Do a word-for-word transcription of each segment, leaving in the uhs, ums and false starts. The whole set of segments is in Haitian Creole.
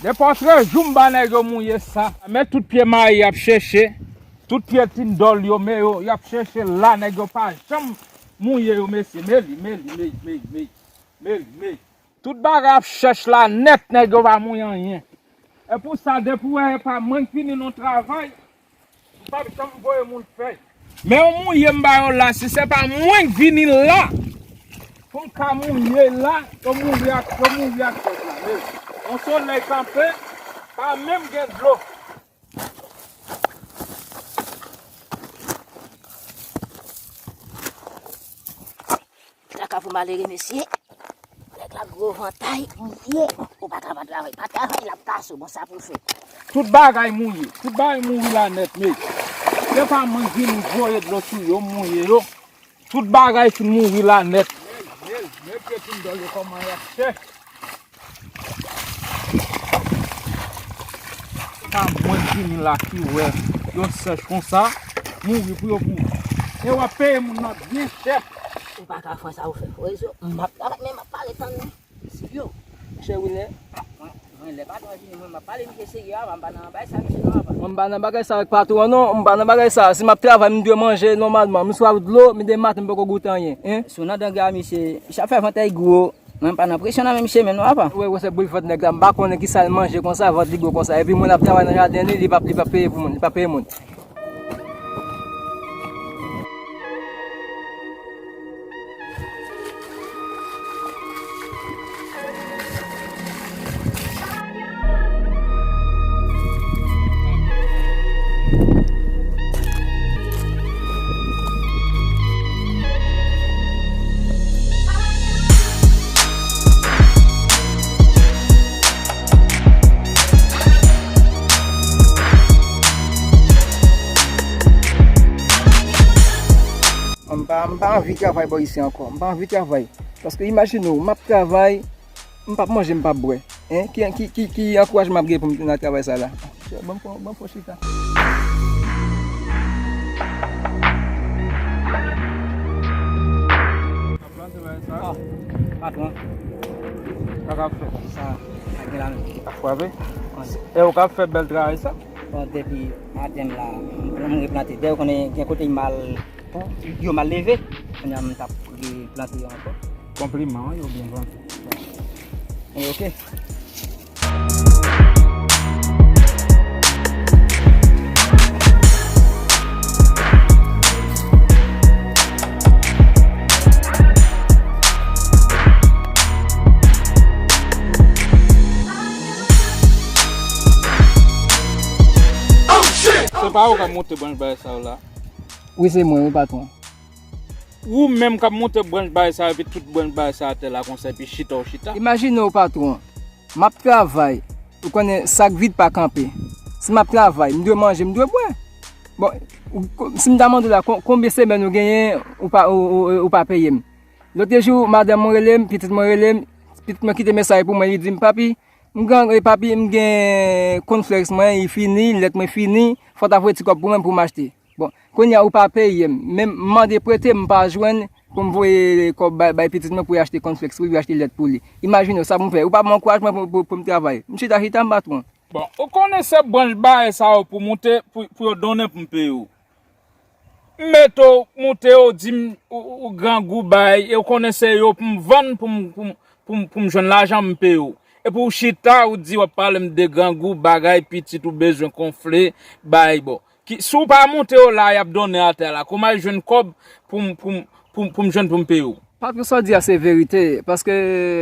Nenpòt jou m ba nèg yo mouye sa. Men tout pye mayi y ap chèche, tout pye tindòl yo, men yo, y ap chèche la, nèg yo pa janm mouye yo, mesye. Men li, men li, men li, men li, men li, men li, men li. Tout bagay ap chèch la nèt, nèg yo pa mouye anyen. E pou sa, depi w wè e pa mwen k vini nan travay, m p ap janm voye moun fè. Men yon mouye m ba yo la, si se pa mwen k vini la, pou m ka mouye la, yo mouri ak, yo mouri ak sòs la. Men, yon solèy kanpe, pa menm gen dlo. Traka pou malere, mesye. Nèg la gwo vantay, mouye. Ou pa ka pa travay, pa travay, l ap kase w, bon, sa pou fè. Tout bagay mouye, tout bagay mouri la nèt, men se pa mwen k vin voye dlo sou yo, mouye yo. Tout bagay fin mouri la nèt. Men, men, men pye tindòl yo kòman y ap chèch. Pa mwen k vini la ki wè yo sèch konsa, mouri pou yo mouri. E w ap peye moun nan byen chè. Ou pa ka fè sa ou fè fò rezo. M ap travay, men m ap pale tann li. Serye. Monchè Wilner. Mwen, mwen, lè patwon an vini, mwen, m ap pale misye serye, apa, m pa nan bagay sa, misye, non, apa. Mwen, m pa nan bagay sa avèk patwon an, non. M pa nan bagay sa. Si m ap travay, m dwe manje nòmalman. M swaf dlo, men depi maten, m poko goute anyen, en. Si w nan dangè a misye, misye ap fè vantay gwo. Mwen pa nan presyon nan men misye menm non apa. Wè, wè, se boul vant nèg la. M pa konnen kisa l manje konsa, vant li gwo konsa. Epi moun ap travay nan jaden li, li p ap, li p ap peye pou moun, li p ap peye moun. M pa, m pa anvi travay bò isi ankò. M pa anvi travay. Paske imajine w, m ap travay, m p ap manje, m p ap bwè. Hein? Ki, ki, ki, ki ankourajman m ap gen pou m nan travay sa la? Ban m fon, ban m fon chita. Ah, patwon. Sa k ap fèt? Sa, sa gen la menm. Ap frape? Wi. E ou k ap fè bèl travay sa? Bon, depi maten m la, m, m replante. Dèyè ou konnen gen kote m al, yo mal leve. Kounye a m t ap replante yo ankò. Konpliman, wi, yo byen plante. Bon. E, ok. Se pa ou k ap monte branch bagay sa yo la? Wi, se mwen, wi, patwon. Ou menm k ap monte branch bagay sa yo, epi tout branch bagay sa atè la konsa, epi chita w chita. Imajine w, patwon, m ap travay, ou konnen sak vid pa kanpe. Si m ap travay, m dwe manje, m dwe bwè. Bon, ou, si m ta mande w la, kon, konbyen semèn ou genyen, ou pa, ou, ou, ou pa peye m? Lòt jou, madanm mwen rele m, pitit mwen rele m, pitit mwen kite mesaj pou mwen, li di m, "Papi, m gen, eh, papi, m gen cornflakes mwen, li fini, lèt mwen fini, fò w ta voye ti kòb pou mwen pou m achte." Bon, kounye a ou pa peye m, menm mande prete m pa jwenn pou m voye kòb bay, bay pitit mwen pou l achte cornflakes, pou l achte lèt pou li. Imajine w, sa pou m fè? Ou pa ban m ankourajman pou, pou, pou m travay. M chita, chita, m patwon. Bon, ou konnen se branch bagay sa yo pou monte, pou, pou yo donnen pou m peye w. M mete w, monte w, di m, ou, ou, ou grangou bay, e w konnen se yo pou m vann, pou m, pou m, pou m, pou m jwenn lajan, m peye w. Epi w chita, ou di w ap pale m de grangou, bagay, pitit ou bezwen konfle, bay, bon. Ki, si w pa monte yo la, y ap donnen atè la. Kòman y jwenn kòb pou m, pou m, pou m, pou m jwenn pou m peye w? Patwon, sa w di a se verite, paske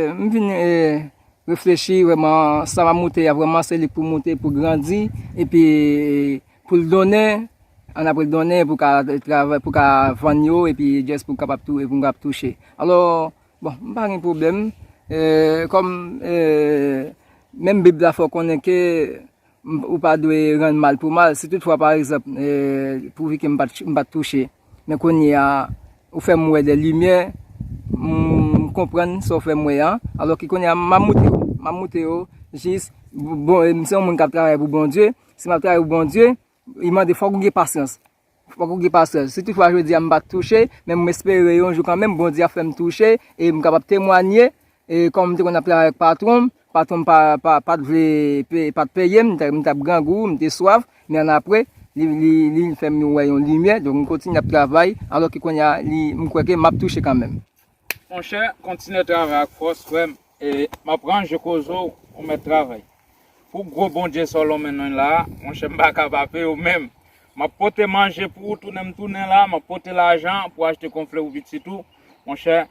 m vin, eh, reflechi vrèman, sa m ap monte a vrèman se li k pou monte, pou grandi, epi pou l donnen, annapre l donnen, pou ka travay, pou ka vann yo, epi just pou m kapab tou, pou m kapab touche. Alò, bon, m pa gen pwoblèm. Eh, kòm, eh, menm Bib la fè w konnen ke m, ou pa dwe rann mal pou mal. Si toutfwa, pa egzanp, eh, pouvi ke m pa t, m pa t touche, men kounye a, ou fè m wè de limyè, m, m konprann sa w fè m wè a. Alò ki kounye a, m ap moute yo. M ap moute yo, jis, bon, m se yon moun k ap travay pou Bondye. Si m ap travay pou Bondye, li mande fòk ou gen pasyans. Fòk ou gen pasyans. Si toutfwa jodi a m pa t touche, men m espere yon jou kanmenm, Bondye ap fè m touche, e m kapab temwanye, e kòm m te konn ap travay avèk patwon m, Patwon m pa, pa, pa t vle pe, pa t peye m, m t ap grangou, m te swaf, men annapre, li, li, li fè m wè yon limyè, donk m kontinye ap travay, alò ke kounye a, li, m kwè ke m ap touche kanmenm. Monchè, kontinye travay ak fòs, frè m. E m ap ranje koze w, ou mèt travay. Pou gwo Bondye sa w lonmen nan la, monchè, m pa ka pa peye w menm. M ap pote manje pou ou, tounen m tounen la, m ap pote lajan pou achte konfle pou pitit ou. Monchè,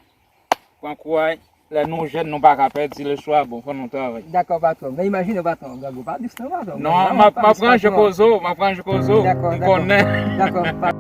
pran kouraj. Lè nou jèn, nou pa ka pèdi leswa, bon, fò nou travay. Dakò, patwon. Men imajine, patwon, grangou pa dis non, patwon. Non, m ap, m ap ranje koze w, m ap ranje koze w. M konnen. Dakò, patwon.